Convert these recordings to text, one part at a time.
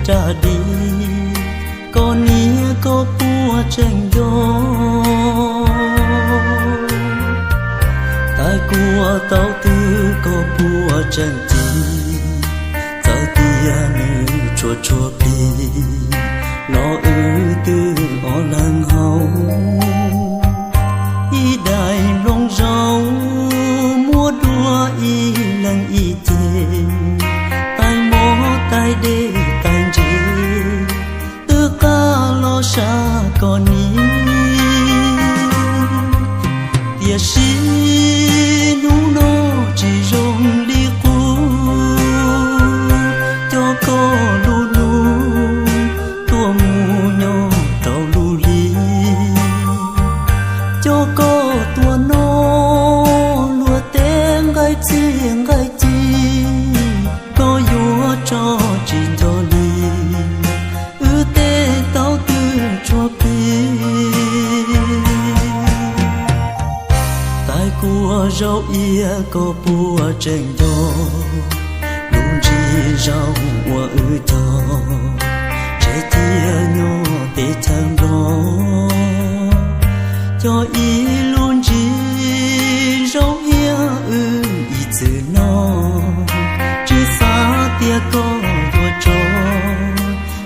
tsa di, koj niam koj puas tseem nco? Tais kuas tau twg koj puas tseem ci? Txawm tias nws tshuav tshuav plig los wb twb ob leeg haus. Ib daim nplooj zaub muab dua ib leeg ib ce, tais mov tais dej tais ntses, twb qab los sab koj niam. Tiam sis hnub no tsis zoo li qub, coj koj lub hnub tuaj mus nyob rau lub hli, coj koj tuaj noj luag tej nqaij txiaj nqaij ci, koj yuav tso tsis nco li wb tej tau twg tshuav plig. Tais kuas zaub iab koj puas tseem nco? Lub ntsis zaub uas wb cog tseg cia nyob teb chaws Nplog, cog ib lub ntsis zaub iab wb ib txwm noj, tsis xav tias koj yuav tso,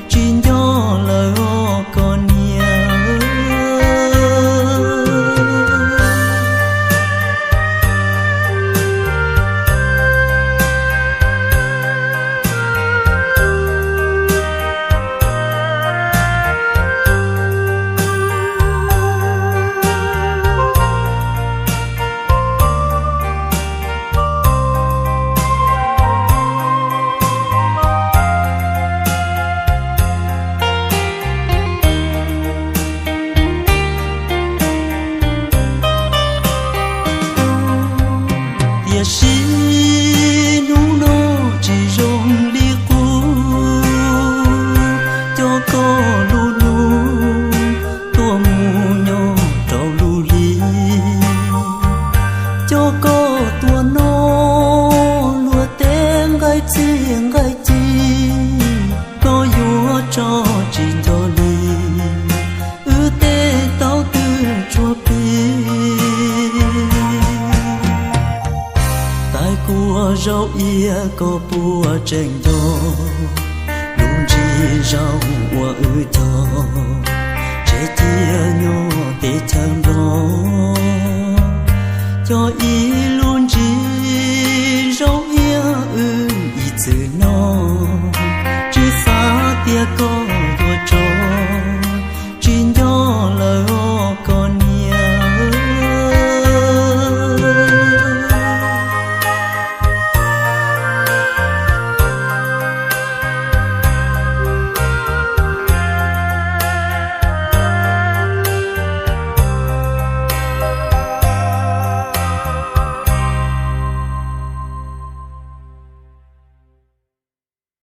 tsis nco lawm os koj niam. Tiam sis hnub no tsis zoo li qub, coj koj lub hnub tuaj mus nyob rau lub hli, coj koj tuaj noj luag tej nqaij txiaj nqaij ci, koj yuav tso tsis nco li wb tej tau twg tshuav plig. Tais kuas zaub iab koj puas tseem nco? Lub ntsis zaub uas wb cog tseg cia nyob teb chaws Nplog, cog ib